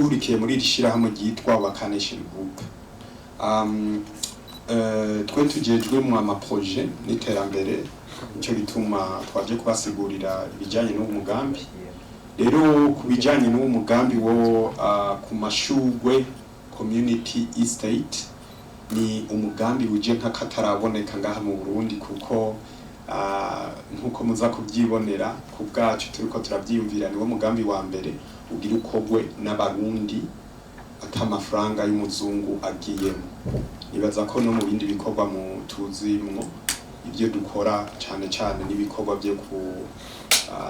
duhurikiye muri iri shirahamwe ryitwa Wakanation Group. Twe tujejwe mu ama projets n'iterambere, nico gituma twaje kubasigurira ibijyanye n'uwo mugambi. Rero ku bijyanye n'uwo mugambi wo ku Mashurwe Community Estate, ni umugambi uje nk'akataraboneka ngaha mu Burundi, kuko nkuko muza kubyibonera ku bwacu turiko turabyiyumvira, niwo mugambi wa mbere ugira ukogwe n'Abarundi ata amafaranga y'umuzungu agiyemo. Nibaza ko no mu bindi bikorwa mu tuzimwo ibyo dukora cyane cyane n'ibikorwa byo ku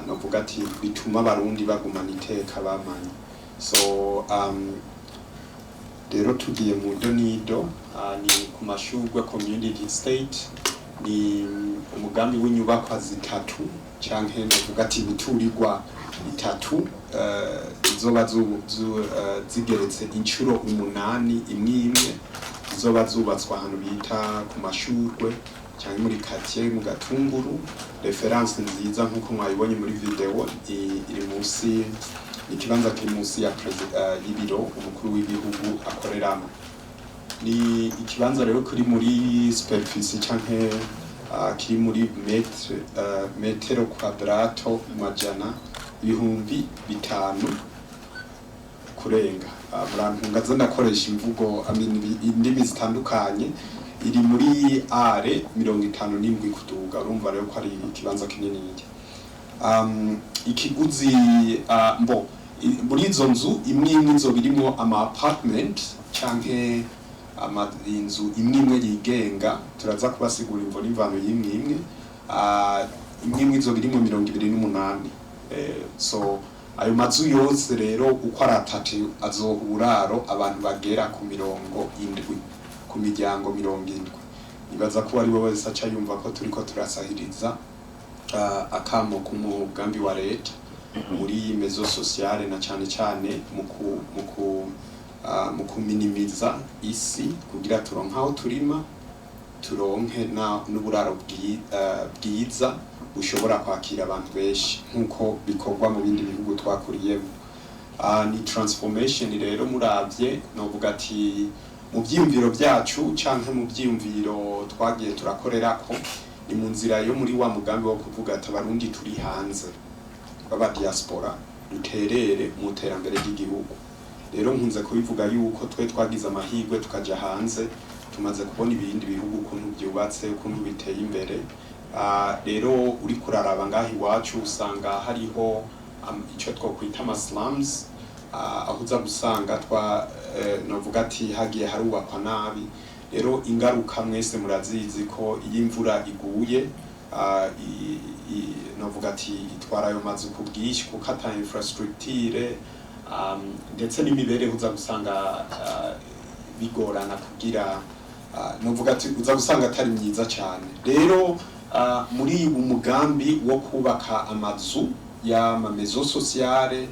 novuga ati bituma Abarundi bagumana iteka bamanye. So rero tugiye mu donido, ni ku Mashurwe Community Estate, ni umugambi w'inyubakwa zitatu canke novuga ati imiturirwa itatu, izoba zigeretse inshuro 8 imwe imwe, zizoba zubatswe ahantu bita ku Mashurwe cyangwa muri quartier mu Gatunguru. Référence nziza, nkuko mwayibonye muri vidéo, iri munsi, ikibanza kiri munsi ya y'ibiro umukuru w'igihugu akoreramo. Ni ikibanza rero kiri muri superficie canke kiri muri mètre metero quadrato majana 5000 kurenga. Murantunga zo ndakoresha imvugo, I mean, indimi zitandukanye. Iri muri are 57 kuduga. Urumva rero ko ari ikibanza kinini. Ikiguzi mbo muri izo nzu imwe imwe izoba irimwo ama apartment canke ama inzu imwe imwe yigenga. Turaza kubasigura imvo n'imvano y'imwe imwe. Imwe imwe izoba irimwo 28. So ayo mazu yose rero uko ari atatu azoha uburaro abantu bagera ku 70, ku miryango 70. Nibaza ko ari we wese aca yumva ko turiko turasahiriza akamo k'umugambi wa leta muri maison sociale, na cane cane mu kuminimiza isi kugira turonke aho turima, turonke n'uburaro bwiza bushobora kwakira abantu benshi nk'uko bikorwa mu bindi bihugu twakuriyemo. Ni transformation rero muravye, novuga ati mu vyiyumviro vyacu canke mu vyiyumviro twagiye turakorerako, ni mu nzira yo muri wa mugambi wo kuvuga ati Abarundi turi hanze baba diaspora duterere mu terambere ry'igihugu. Rero nkunze kubivuga yuko twe twagize amahirwe tukaja hanze, tumaze kubona ibindi bihugu ukuntu byubatse, ukuntu biteye imbere. Rero uri kuraraba ngaha iwacu usanga hariho ico twokwita ama slums, aho uza gusanga twa novuga ati hagiye harubakwa nabi. Rero ingaruka mwese murazizi ko iyo imvura iguye, novuga ati itwara ayo mazu ku bwinshi kuko ata infrastructure, ndetse n'imibereho uza gusanga bigorana kugira, novuga ati uza gusanga atari myiza cyane. Rero muri umugambi wo kubaka amazu y'ama maison sociale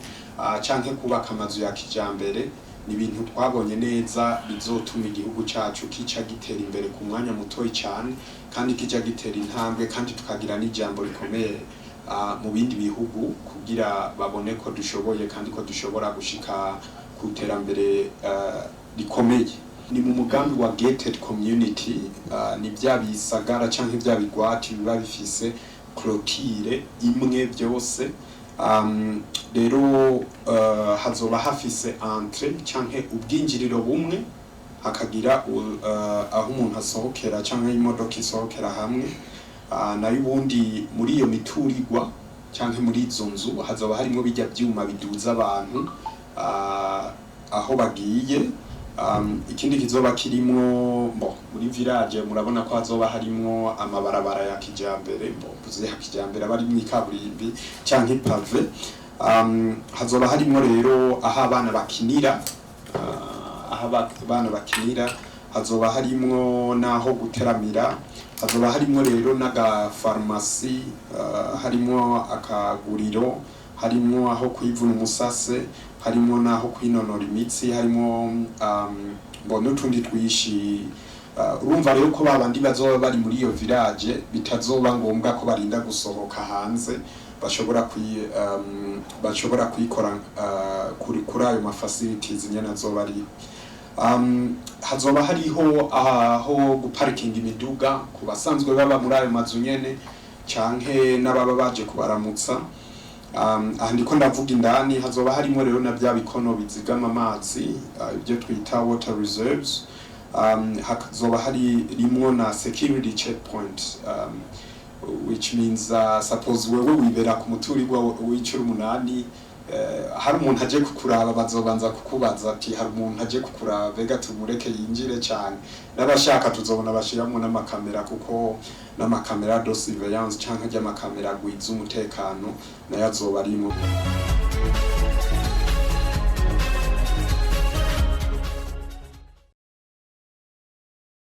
canke kubaka amazu ya kijambere, ni ibintu twabonye neza bizotuma igihugu cacu kica gitera imbere ku mwanya mutoyi cyane, kandi kija gitera intambwe, kandi tukagira n'ijambo rikomeye mu bindi bihugu kugira babone ko dushoboye kandi ko dushobora gushika ku iterambere rikomeye. Ni mu mugambi wa gated community, ni bya bisagara canke bya bigwati biba bifise clôture imwe byose. Rero hazoba hafise entrée canke ubwinjiriro bumwe, hakagira aho umuntu asohokera canke imodoka isohokera hamwe. Nayo ubundi muri iyo miturirwa canke muri izo nzu hazoba harimwo bijya vyuma biduza abantu aho bagiye. Ikindi kizoba kirimwo bo muri village, murabona ko hazoba harimwo amabarabara ya kijambere, bo mvuze ya kijambere aba arimwo ikaburimbi canke pavé. Hazoba harimwo rero aho abana bakinira, aho abana bakinira, hazoba harimwo n'aho guteramira, hazoba harimwo rero n'agafarumasi, harimwo akaguriro, harimwo aho kwivuna umusase, harimwo n'aho kwinonora imitsi, harimwo bo n'utundi twishi. Urumva rero ko babandi bazoba bari muri iyo village bitazoba ngombwa ko barinda gusohoka hanze, bashobora kuyikora kuri ayo ma facilities nyene azoba ariho. Hazoba hariho aho guparikinga imiduga ku basanzwe baba muri ayo mazu nyene canke n'ababa baje kubaramutsa. Aha ndiko ndavuga indani. Hazoba harimo rero na bya bikono bizigama amazi, ibyo twita water reserves. Hazoba hari rimwo na security checkpoint, which means suppose wewe wibera ku muturirwa w'icuro umunani, hari umuntu aje kukuraba, bazobanza kukubaza ati: "Hari umuntu aje kukuraba, bega tumureke yinjire?" Cyane n'abashaka tuzobona bashiramwo n'amakamera, kuko n'amakamera de surveillance canke ry'amakamera agwiza umutekano nayo azoba arimwo.